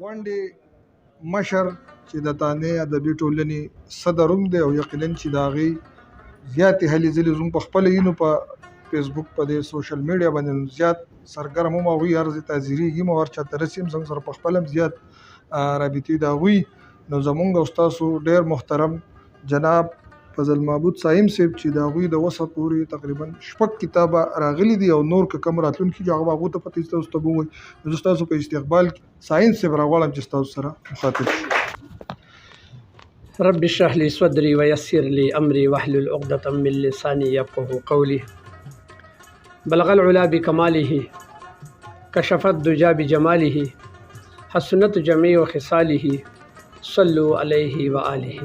غونډې مشر چې د تانې ادبي ټولنې صدر هم دی، او یقینا چې د هغې زیاتې هلې ځلې زموږ په خپله یې نو په فیسبوک په دې سوشل میډیا باندې زیات سرګرم هم هغوی هر ځای ته حاضرېږي هم او هر چا ته رسي هم، زموږ سره په خپله هم زیات رابطې د هغوی. نو زموږ او ستاسو ډېر محترم جناب فضل معبود صاحب صاحب چې د هغوی د وسه پورې تقریبا 6 کتابه راغلي دي او نور که کوم راتلونکي چې هغه به هغو ته پته وي، تاسو ته به ووایي. نو زه ستاسو په استقبال کې صاحب صاحب راغواړم چې ستاسو سره مخاطب شي. رب اشرح لي صدري ويسر لي أمري واحلل عقدة من لساني يفقه قولي. بلغ العلا بكماله، كشف الدجى بجماله، حسنت جميع خصاله، صلوا عليه وآله.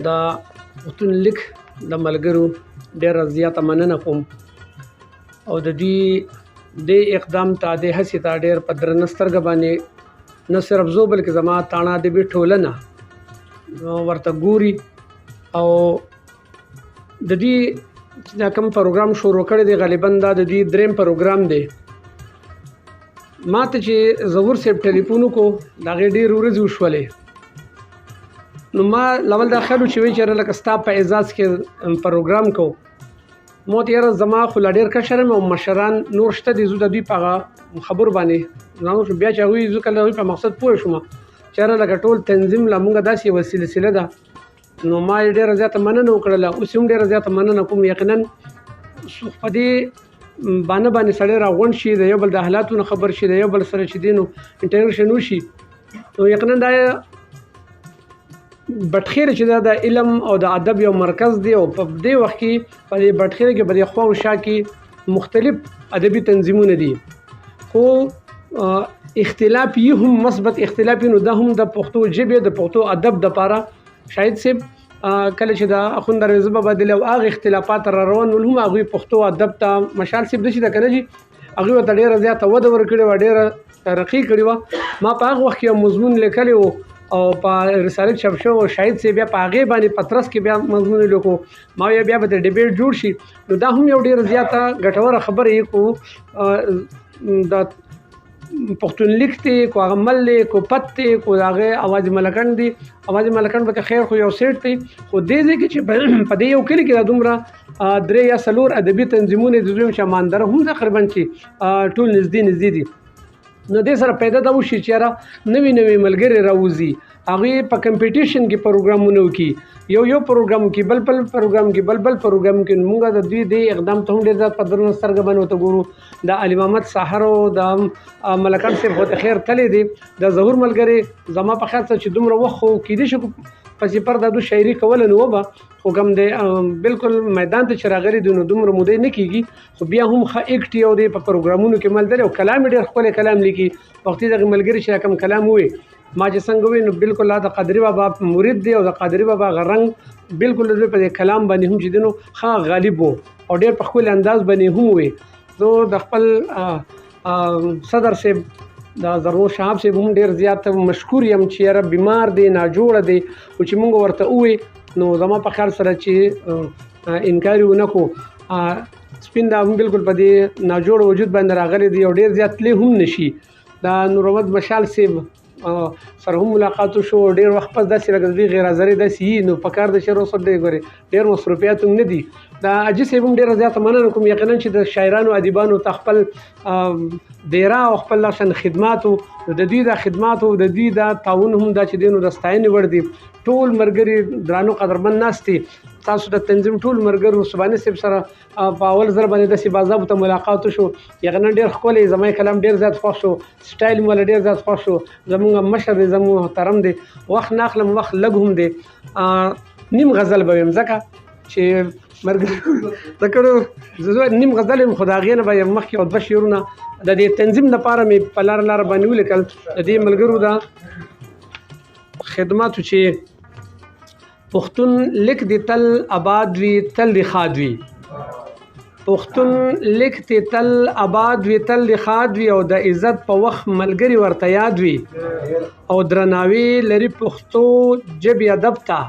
دا پښتون لیک د ملګرو ډېره زیاته مننه کوم او د دوی دې اقدام ته، دې هڅې ته ډېر په درنه سترګه باندې نه صرف زه بلکې زما تاڼه ادبي ټولنه ورته ګوري. او د دوی چې دا کوم پروګرام شروع کړی دی، غالباً دا د دوی دریم پروګرام دی. ما ته چې ظهور صاحب ټلیفون وکړو، د هغې ډېرې ورځې وشولې، نو ما اول دا خیال و چې وایي چې یاره لکه ستا په اعزاز کې پروګرام کوو. ما ورته یاره زما خو لا ډېر کشر یم او مشران نور شته دي، زه د دوی په هغه خبرو باندې ځان وشم. بیا چې هغوی زه کله هغوی په مقصد پوه شوم چې یاره لکه ټول تنظیم لا مونږ داسې یوه سلسله ده، نو ما یې ډېره زیاته مننه وکړله، اوس یې هم ډېره زیاته مننه کوم. یقیناً په دې بانه باندې سړی راغونډ شي، د یو بل د حالاتو نه خبر شي، د یو بل سره چې دی نو انټریکشن وشي، نو یقیناً دا بټخېر چې دا د علم او د ادب یو مرکز دی. او په دې وخت کې په دې بټخېر کې په دې خوا او شا کې مختلف ادبي تنظیمونه دي، خو اختلاف یې هم مثبت اختلاف یې، نو دا هم د پښتو ژبې د پښتو ادب دپاره شاهد صاحب، کله چې د اخوند درویزه بابا دی او هغه اختلافات را روان ول، هم هغوی پښتو ادب ته مشال صاحب داسې ده که نه جي، هغوی ورته ډېره زیاته وده ورکړې وه، ډېره ترقي کړې وه. ما په هغه وخت کې یو مضمون لیکلی و او په رسالې چاپ شوی و، شاهد صاحب بیا په هغې باندې په ترڅ کې بیا مضمون ولیکو، ما ویل بیا به د ډیبیټ جوړ شي. نو دا هم یو ډېره زیاته ګټوره خبره یې کو، د پښتون لیک دی، کو هغه مل دی، کو پت دی، کو د هغې اواز ملکنډ دی. اواز ملکنډ به که خیر خو یو سیټ دی، خو دې ځای کې چې په دې یو کلي کې دا دومره، 3 یا 4 ادبي تنظیمونه دي، زه وایم چې ماندره هم تقریباً چې، ټول نږدې نږدې دي. نو دې سره پیدا دا وشي چې یاره نوي نوي ملګري راوځي، هغوی په کمپیټیشن کې پروګرامونه وکړي، یو یو پروګرام وکړي، بل بل پروګرام وکړي، بل بل پروګرام وکړي. نو موږ د دوی دې اقدام ته هم ډېر زیات په درنه سترګه باندې ورته ګورو. د علي محمد سحر او د ملکان صاحب خو ته خیر تللی دی، د ظهور ملګری زما په خیال سره چې دومره وخت خو کېدای شي په سپر د دوی شاعري کوله نو وبه، خو کوم دی، بالکل میدان ته چې راغلی دی نو دومره موده نه کېږي، خو بیا هم ښه اکټیو دی په پروګرامونو کې مل دی او کلام یې ډېر ښکلی کلام لیکي. وختي دغه ملګري چې کوم کلام ووایي، ما چې څنګه ووایي نو بالکل دا د قادري بابا مرید دی او د قادري بابا هغه رنګ بالکل د دوی په دې کلام باندې هم چې دی نو ښه غالب و او ډېر په ښکلي انداز باندې هم ووایي. زه د خپل، صدر صاحب د زرنور شهاب صاحب هم ډېر زیات مشکور یم چې یاره بیمار دی، ناجوړه دی، خو چې موږ ورته ووایي نو زما په خیال سره چې، انکار یې ونه کړو. سپین دا هم بالکل په دې ناجوړ وجود باندې راغلی دی او ډېر زیات تللی هم نشي. دا نور احمد مشال صاحب، سره هم ملاقات وشو، ډېر وخت پس داسې لکه د دوی غیر حاضرۍ داسې یي، نو په کار دی چې روسه ډېر ګورې ډېر مصروفیات هم نه دي. دا حاجي صاحب هم ډېره زیاته مننه کوم، یقیناً چې د شاعرانو ادیبانو ته خپل، دیره او خپل لاسن خدماتو، د دوی دا خدماتو د دوی دا تعاون هم دا چې دی نو د ستاینې وړ دي. ټول ملګري درانو قدرمن ناست دي، تاسو د تنظیم ټول ملګرو سبحاني صاحب سره، په اول ځل باندې داسې باضابطه ملاقات وشو، یقیناً ډېر ښکلی، زما یې کلام ډېر زیات خوښ شو، سټایل مو له ډېر زیات خوښ شو. زموږ مشر دی، زموږ محترم دی، وخت نه اخلم، وخت لږ هم دی، نیم غزل به ویم ځکه چې ملګري ذکرو زه نیم غزل یم، خو د هغې نه به یم مخکې یو دوه شعرونه د دې تنظیم لپاره مې په لاره لاره باندې ولیکل. د دې ملګرو دا خدماتو چې پښتون لیک دې تل آباد وي، تل دې ښاد وي، پښتون لیک دې تل آباد وي، تل دې ښاد وي، او د عزت په وخت ملګري ورته یاد وي، او درناوی لري پښتو ژبې ادب ته،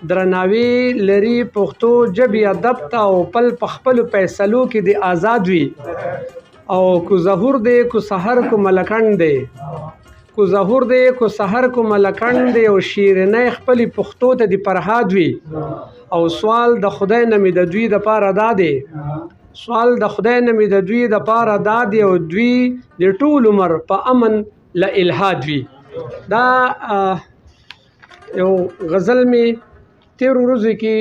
درناوی لري پښتو ژبې ادب ته، او پل په خپلو فیصلو کې دې آزاد وي، او کو ظهور دی کو سحر کو ملکند دی، کو ظهور دی کو سحر کو ملکند دی، او شیرینه خپل پښتو ته دی پرهاد وي. او سوال د خدای نه مې د دوی د پاره دا دی، سوال د خدای نه مې د دوی د پاره دا دی، او دوی د ټول عمر په امن له الهاد وي. دا یو غزل مې تیر ورځو کې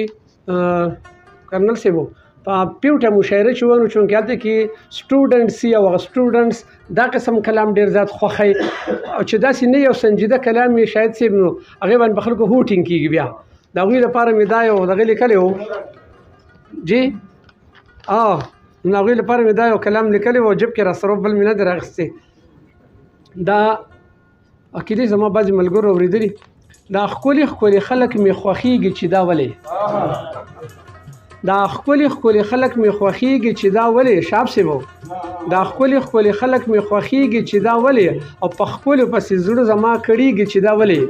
کرنل صاحب په پیوټه مشاعره چې ونه، چونکې هلته کې سټوډنټس او هغه سټوډنټس دا قسم کلام ډېر زیات خوښوي، او چې داسې نه یو سنجیده کلام یې شاید صاحب نو هغې باندې په خلکو هوټینګ کېږي. بیا د هغوی لپاره مې دا یو دغه لیکلی و جی، نو هغوی لپاره مې دا یو کلام لیکلی و، جب کې راسره بل مې نه دی راخیستی. دا عقیدې زما بعضې ملګرو اورېدلي. دا ښکلي ښکلي خلک مې خوښېږي چې دا ولې، دا ښکلي ښکلي خلک مې خوښېږي چې دا ولې، شاب صاحب دا ښکلي ښکلي خلک مې خوښېږي چې دا ولې، او په ښکلو پسې زړه زما کړېږي چې دا ولې.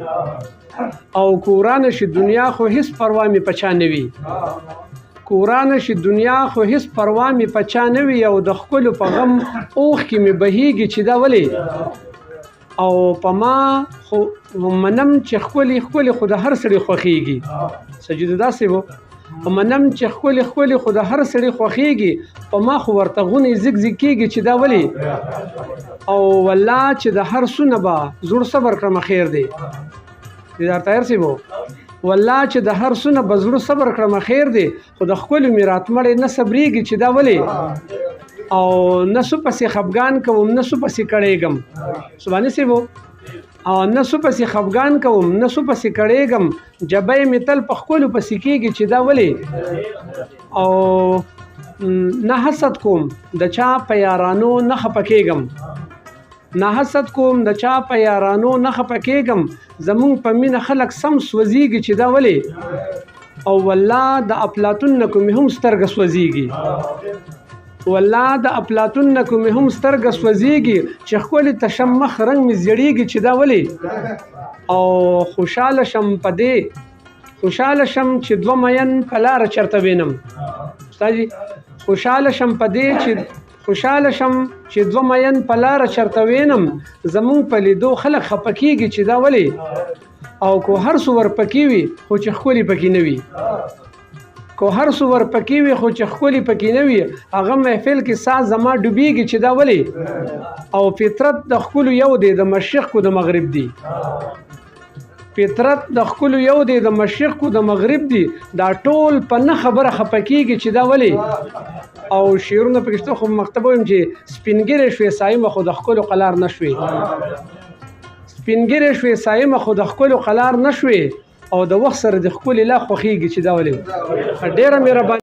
او کورانه شي دنیا خو هیڅ پروا مې په چا نه وي، کورانه شي دنیا خو هیڅ پروا مې په چا نه وي، او د ښکلو په غم اوښکې مې بهیږي چې دا ولې. او په ما خو منم چې ښکلي ښکلي خو د هر سړي خوښېږي، سجده داسې و، او منم چې ښکلي ښکلي خو د هر سړي خوښېږي، په ما خو ورته غونې زیږ زیږ کېږي چې دا ولې. او والله چې د هر څه نه به زړه صبر کړم خیر دی، دیدار طاهر صاحب والله چې د هر څه نه به زړه صبر کړم خیر دی، خو د ښکلو مې راتمړی نه صبرېږي چې دا ولې. او نه څه پسې خفګان کوم نه څه پسې کړېږم، سبحاني صاحب، او نه څه پسې خفګان کوم نه څه پسې کړېږم، جبۍ مې تل په ښکلو پسې کېږي چې دا ولې. او نه حسد کوم د چا په یارانو نه خفه کېږم، نه حسد کوم د چا په یارانو نه خفه کېږم، زمونږ په مینه خلک سم سوځېږي چې دا ولې. او والله د افلاطون نه کومې هم سترګه سوځېږي، والله د افلاطون نه کومې هم سترګه سوځېږي، چې ښکلې ته شم مخ رنګ مې زیړېږي چې دا ولې. او خوشحاله شم په دې، خوشحاله شم چې دوه مین په لاره چېرته وینم، استاد جي خوشحاله شم په دې چې خوشحاله شم چې دوه مین په لاره چېرته وینم، زمونږ په لیدو خلک خفه کېږي چې دا ولې. او کو هر څه ورپکې وي خو چې ښکلي پکې نه وي، کو هر څه ورپکې وي خو چې ښکلي پکې نه وي، هغه محفل کې ساز زما ډوبېږي چې دا ولې. او فطرت د ښکلو یو دی د مشرق کو د مغرب دی، فطرت د ښکلو یو دی د مشرق کو د مغرب دی، دا ټول په نه خبره خفه کېږي چې دا ولې. او شعرونه پکې شته، خو مکتب وایم چې سپین ږیری شوې صایمه خو د ښکلو قلار نه شوې، سپین ږیری شوې صایمه خو د ښکلو قلار نه شوې، او د وخت سره د ښکلې لا خوښېږي چې دا ولې. ډېره مهرباني.